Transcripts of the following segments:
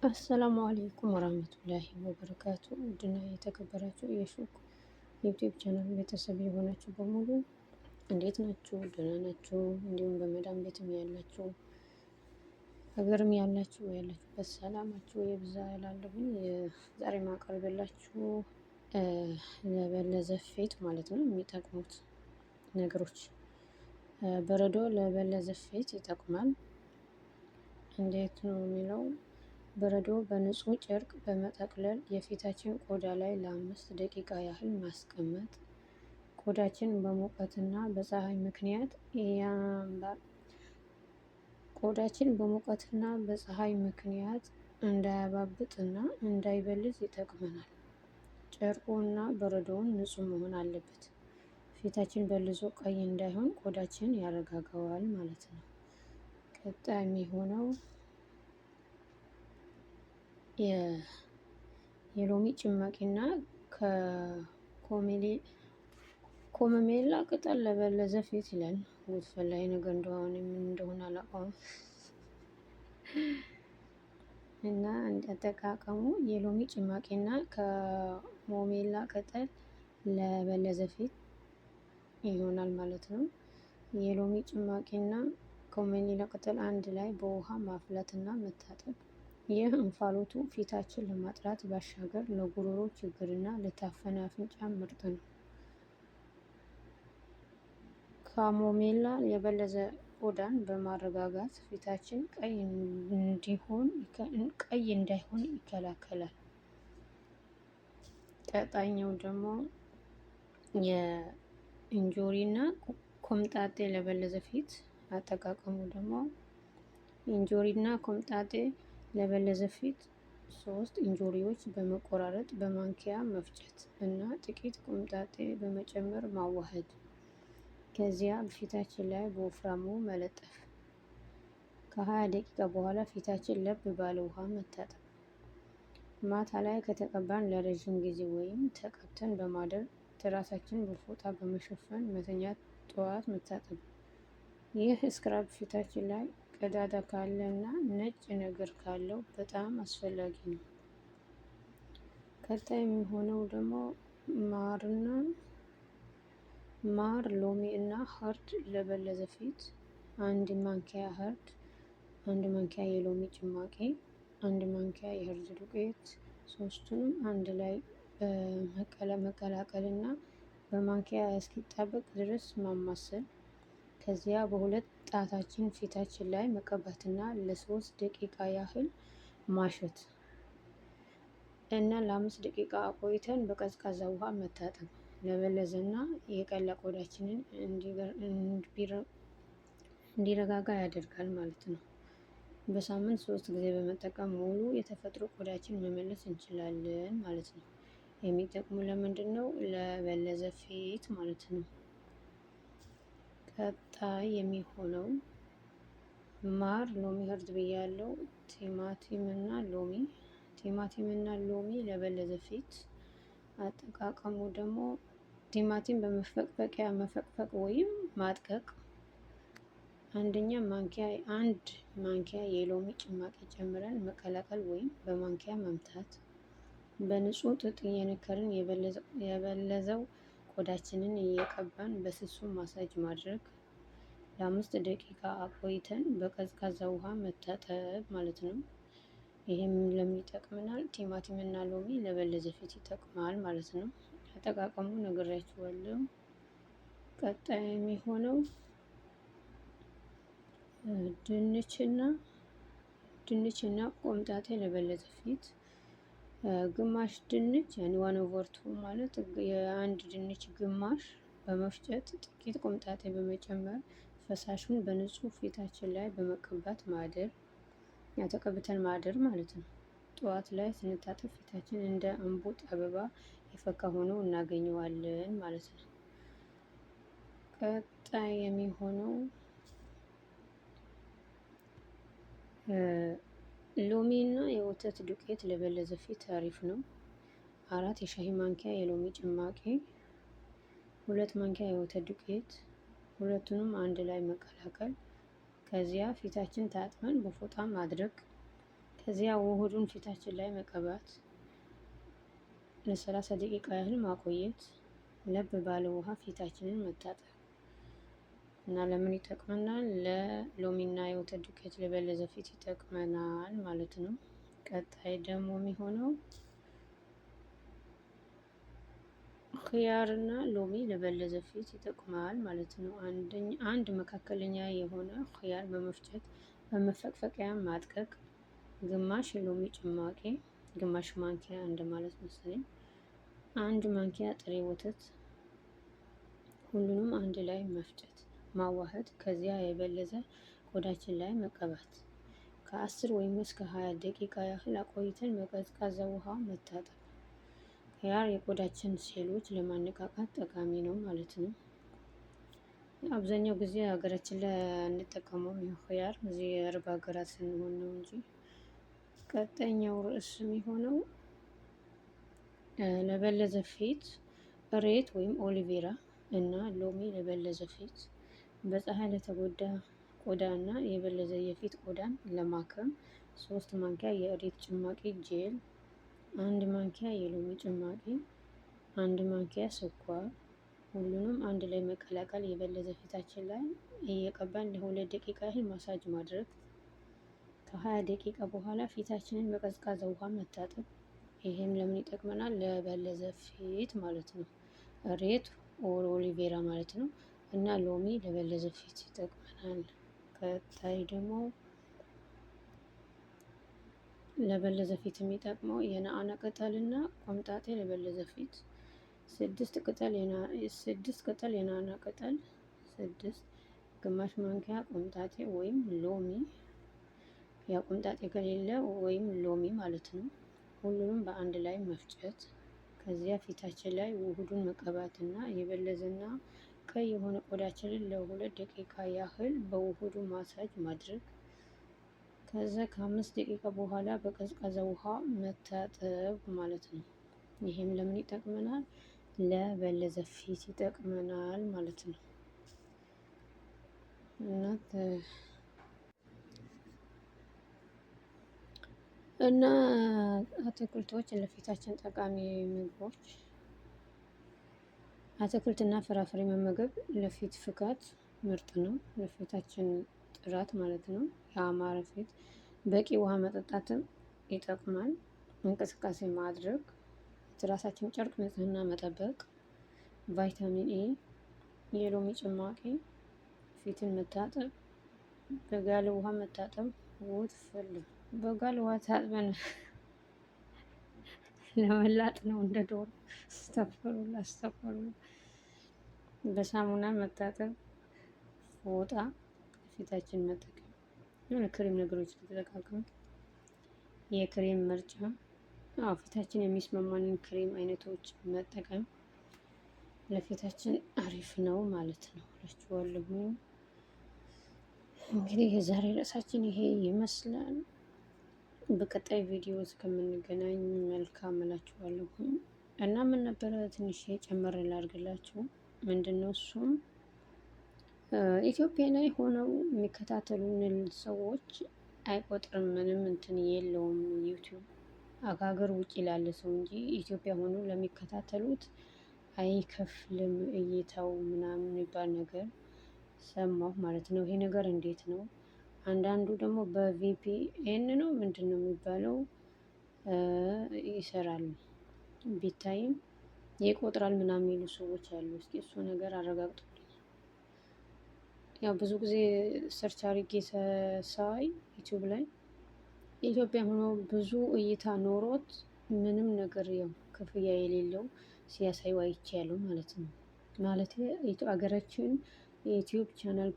السلام عليكم ورحمة الله وبركاته። ውድና የተከበራችሁ የሹክ ዩቲዩብ ቻናል ቤተሰብ የሆናችሁ በሙሉ እንዴት ናችሁ? ደህና ናችሁ? እንዲሁም በመዳም ቤትም ያላችሁ ሀገርም ያላችሁ ያላችሁበት ሰላማችሁ ይብዛ እላለሁኝ። ዛሬ ማቀርብላችሁ ለበለዘ ፊት ማለት ነው የሚጠቅሙት ነገሮች። በረዶ ለበለዘ ፊት ይጠቅማል። እንዴት ነው የሚለው፣ በረዶ በንጹህ ጨርቅ በመጠቅለል የፊታችን ቆዳ ላይ ለ5 ደቂቃ ያህል ማስቀመጥ። ቆዳችን በሙቀትና በፀሐይ ምክንያት ቆዳችን በሙቀትና በፀሐይ ምክንያት እንዳያባብጥና እንዳይበልዝ ይጠቅመናል። ጨርቁ እና በረዶውን ንጹህ መሆን አለበት። ፊታችን በልዞ ቀይ እንዳይሆን ቆዳችን ያረጋጋዋል ማለት ነው። ቀጣይ የሚሆነው የሎሚ ጭማቂና ከኮመሜላ ቅጠል ለበለዘ ፊት ይላል። ጉድፈላ ነገር እንደሆነ ምን እንደሆነ አላውቀውም። እና አጠቃቀሙ የሎሚ ጭማቂና ከሞሜላ ቅጠል ለበለዘ ፊት ይሆናል ማለት ነው። የሎሚ ጭማቂና ኮመሜላ ቅጠል አንድ ላይ በውሃ ማፍላትና መታጠብ። ይህ እንፋሎቱ ፊታችን ለማጥራት ባሻገር ለጉሮሮ ችግርና ለታፈነ አፍንጫ ምርጥ ነው። ካሞሜላ የበለዘ ቆዳን በማረጋጋት ፊታችን ቀይ እንዳይሆን ይከላከላል። ቀጣይኛው ደግሞ የእንጆሪና ኮምጣጤ ለበለዘ ፊት። አጠቃቀሙ ደግሞ እንጆሪና ኮምጣጤ ለበለዘ ፊት፣ ሶስት እንጆሪዎች በመቆራረጥ በማንኪያ መፍጨት እና ጥቂት ኮምጣጤ በመጨመር ማዋሃድ። ከዚያ ፊታችን ላይ በወፍራሙ መለጠፍ። ከ20 ደቂቃ በኋላ ፊታችን ለብ ባለ ውሃ መታጠብ። ማታ ላይ ከተቀባን ለረዥም ጊዜ ወይም ተቀብተን በማደር ትራሳችንን በፎጣ በመሸፈን መተኛት፣ ጠዋት መታጠብ። ይህ scrub ፊታችን ላይ ቀዳዳ ካለ እና ነጭ ነገር ካለው በጣም አስፈላጊ ነው። ቀጣይ የሚሆነው ደግሞ ማር፣ ሎሚ እና እርድ ለበለዘ ፊት፣ 1 ማንኪያ እርድ፣ 1 ማንኪያ የሎሚ ጭማቂ፣ 1 ማንኪያ የእርድ ዱቄት፣ ሶስቱንም አንድ ላይ በመቀላቀል እና በማንኪያ እስኪጣበቅ ድረስ ማማሰል። ከዚያ በሁለት ጣታችን ፊታችን ላይ መቀባትና ለ3 ደቂቃ ያህል ማሸት እና ለ5 ደቂቃ አቆይተን በቀዝቃዛ ውሃ መታጠብ። ለበለዘና የቀላ ቆዳችንን እንዲረጋጋ ያደርጋል ማለት ነው። በሳምንት ሶስት ጊዜ በመጠቀም ሙሉ የተፈጥሮ ቆዳችን መመለስ እንችላለን ማለት ነው። የሚጠቅሙ ለምንድን ነው? ለበለዘ ፊት ማለት ነው። ቀጣይ የሚሆነው ማር፣ ሎሚ፣ እርድ ብያለው። ቲማቲም እና ሎሚ፣ ቲማቲም እና ሎሚ ለበለዘ ፊት። አጠቃቀሙ ደግሞ ቲማቲም በመፈቅፈቂያ መፈቅፈቅ ወይም ማድቀቅ። 1 ማንኪያ የሎሚ ጭማቂ ጨምረን መቀላቀል ወይም በማንኪያ መምታት። በንጹህ ጥጥ እየነከርን የበለዘው ቆዳችንን እየቀባን በስሱ ማሳጅ ማድረግ። ለ5 ደቂቃ አቆይተን በቀዝቃዛ ውሃ መታጠብ ማለት ነው። ይህም ለምን ይጠቅመናል? ቲማቲም እና ሎሚ ለበለዘ ፊት ይጠቅማል ማለት ነው። አጠቃቀሙ ነግሬያችኋለሁ። ቀጣይ የሚሆነው ድንችና ቆምጣጤ ለበለዘ ፊት፣ ግማሽ ድንች ያኔ 1/2 ማለት የአንድ ድንች ግማሽ በመፍጨት ጥቂት ቆምጣጤ በመጨመር ፈሳሹን በንጹህ ፊታችን ላይ በመቀባት ማደር፣ ተቀብተን ማደር ማለት ነው። ጠዋት ላይ ስንታጠብ ፊታችን እንደ እምቡጥ አበባ የፈካ ሆኖ እናገኘዋለን ማለት ነው። ቀጣይ የሚሆነው ሎሚ እና የወተት ዱቄት ለበለዘ ፊት አሪፍ ነው። 4 የሻይ ማንኪያ የሎሚ ጭማቂ፣ 2 ማንኪያ የወተት ዱቄት፣ ሁለቱንም አንድ ላይ መቀላቀል። ከዚያ ፊታችን ታጥበን በፎጣ ማድረቅ። ከዚያ ውህዱን ፊታችን ላይ መቀባት፣ ለ30 ደቂቃ ያህል ማቆየት፣ ለብ ባለ ውሃ ፊታችንን መታጠብ። እና ለምን ይጠቅመናል? ለሎሚና የወተት ዱቄት ለበለዘ ፊት ይጠቅመናል ማለት ነው። ቀጣይ ደግሞ የሚሆነው ኪያር እና ሎሚ ለበለዘ ፊት ይጠቅማል ማለት ነው። አንድ መካከለኛ የሆነ ኪያር በመፍጨት በመፈቅፈቂያ ማድቀቅ፣ ግማሽ የሎሚ ጭማቂ፣ ግማሽ ማንኪያ እንደማለት መሰለኝ፣ አንድ ማንኪያ ጥሬ ወተት፣ ሁሉንም አንድ ላይ መፍጨት፣ ማዋሃድ፣ ከዚያ የበለዘ ቆዳችን ላይ መቀባት፣ ከ10 ወይም እስከ 20 ደቂቃ ያህል አቆይተን በቀዝቃዛ ውሃ መታጠብ። ኪያር የቆዳችን ሴሎች ለማነቃቃት ጠቃሚ ነው ማለት ነው። አብዛኛው ጊዜ ሀገራችን ላይ አንጠቀመውም። ኪያር እዚህ የአረብ ሀገራት ስንሆን ነው እንጂ። ቀጣይኛው ርዕስ የሚሆነው ለበለዘ ፊት እሬት ወይም aloe vera እና ሎሚ ለበለዘ ፊት፣ በፀሐይ ለተጎዳ ቆዳ እና የበለዘ የፊት ቆዳን ለማከም 3 ማንኪያ የእሬት ጭማቂ ጄል፣ 1 ማንኪያ የሎሚ ጭማቂ፣ 1 ማንኪያ ስኳር፣ ሁሉንም አንድ ላይ መቀላቀል፣ የበለዘ ፊታችን ላይ እየቀባን ለ2 ደቂቃ ያህል ማሳጅ ማድረግ፣ ከ20 ደቂቃ በኋላ ፊታችንን በቀዝቃዛ ውሃ መታጠብ። ይሄም ለምን ይጠቅመናል? ለበለዘ ፊት ማለት ነው። እሬት or aloe vera ማለት ነው። እና ሎሚ ለበለዘ ፊት ይጠቅመናል። ቀጣይ ደግሞ ለበለዘ ፊት የሚጠቅመው የነአና ቅጠልና ቆምጣጤ ለበለዘ ፊት፣ 6 ቅጠል የነአና ቅጠል፣ 6 ግማሽ ማንኪያ ቆምጣጤ ወይም ሎሚ፣ ያ ቆምጣጤ ከሌለ ወይም ሎሚ ማለት ነው። ሁሉንም በአንድ ላይ መፍጨት፣ ከዚያ ፊታችን ላይ ውህዱን መቀባትና የበለዘና ቀይ የሆነ ቆዳችንን ለ2 ደቂቃ ያህል በውህዱ ማሳጅ ማድረግ፣ ከዛ ከ5 ደቂቃ በኋላ በቀዝቃዛ ውሃ መታጠብ ማለት ነው። ይሄም ለምን ይጠቅመናል? ለበለዘ ፊት ይጠቅመናል ማለት ነው። እና እና አትክልቶች ለፊታችን ጠቃሚ ምግቦች፣ አትክልትና ፍራፍሬ መመገብ ለፊት ፍካት ምርጥ ነው። ለፊታችን ጥራት ማለት ነው። የአማረ ፊት በቂ ውሃ መጠጣትም ይጠቅማል። እንቅስቃሴ ማድረግ፣ የትራሳችን ጨርቅ ንጽህና መጠበቅ፣ ቫይታሚን ኤ፣ የሎሚ ጭማቂ፣ ፊትን መታጠብ፣ በጋለ ውሃ መታጠብ፣ ውትፍል በጋለ ውሃ ታጥበን ለመላጥ ነው እንደ ዶሮ። አስተፈሩላ አስተፈሩላ። በሳሙና መታጠብ፣ ፎጣ ፊታችን መጠቀም፣ የሆነ ክሬም ነገሮች ተጠቃቀም። የክሬም ምርጫ፣ አዎ ፊታችን የሚስማማንን ክሬም አይነቶች መጠቀም ለፊታችን አሪፍ ነው ማለት ነው እላችኋለሁ። እንግዲህ የዛሬ ርዕሳችን ይሄ ይመስላል። በቀጣይ ቪዲዮ እስከምንገናኝ መልካም እላችኋለሁ። እና ምን ነበረ ትንሽ ጨመር ላድርግላችሁ። ምንድነው እሱም ኢትዮጵያ ላይ ሆነው የሚከታተሉን ሰዎች አይቆጥርም፣ ምንም እንትን የለውም ዩቲዩብ ከሀገር ውጭ ላለ ሰው እንጂ ኢትዮጵያ ሆኖ ለሚከታተሉት አይከፍልም እይታው ምናምን የሚባል ነገር ሰማሁ ማለት ነው። ይሄ ነገር እንዴት ነው? አንዳንዱ ደግሞ በ VPN ነው ምንድን ነው የሚባለው ይሰራል፣ ቢታይም ይቆጥራል ምናምን የሚሉ ሰዎች አሉ። እስኪ እሱ ነገር አረጋግጡልኝ። ያው ብዙ ጊዜ search አድርጌ ሳይ ዩቲዩብ ላይ ኢትዮጵያ ሆኖ ብዙ እይታ ኖሮት ምንም ነገር ያው ክፍያ የሌለው ሲያሳዩ አይቻለሁ ማለት ነው። ማለት ሀገራችን የዩቲዩብ channel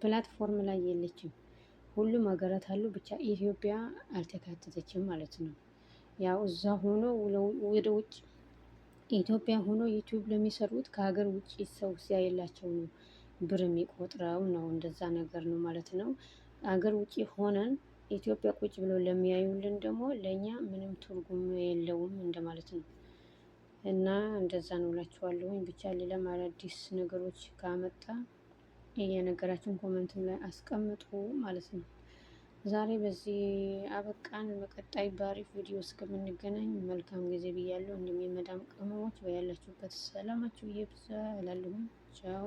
platform ላይ የለችም። ሁሉም ሀገራት አሉ፣ ብቻ ኢትዮጵያ አልተካተተችም ማለት ነው። ያው እዛ ሆኖ ወደ ውጭ ኢትዮጵያ ሆኖ ዩቲዩብ ለሚሰሩት ከሀገር ውጭ ሰው ሲያየላቸው ነው ብር የሚቆጥረው ነው። እንደዛ ነገር ነው ማለት ነው። ሀገር ውጭ ሆነን ኢትዮጵያ ቁጭ ብሎ ለሚያዩልን ደግሞ ለእኛ ምንም ትርጉም የለውም እንደማለት ነው። እና እንደዛ ነው እላችኋለሁኝ። ብቻ ሌላም አዳዲስ ነገሮች ካመጣ የነገራችን comment ም ላይ አስቀምጡ ማለት ነው። ዛሬ በዚህ አበቃን። በቀጣይ በአሪፍ ቪዲዮ እስከምንገናኝ መልካም ጊዜ ብያለሁ። እንዲሁም የመዳም ቅመሞች በያላችሁበት ሰላማችሁ ይብዛ እላለሁ። ቻው።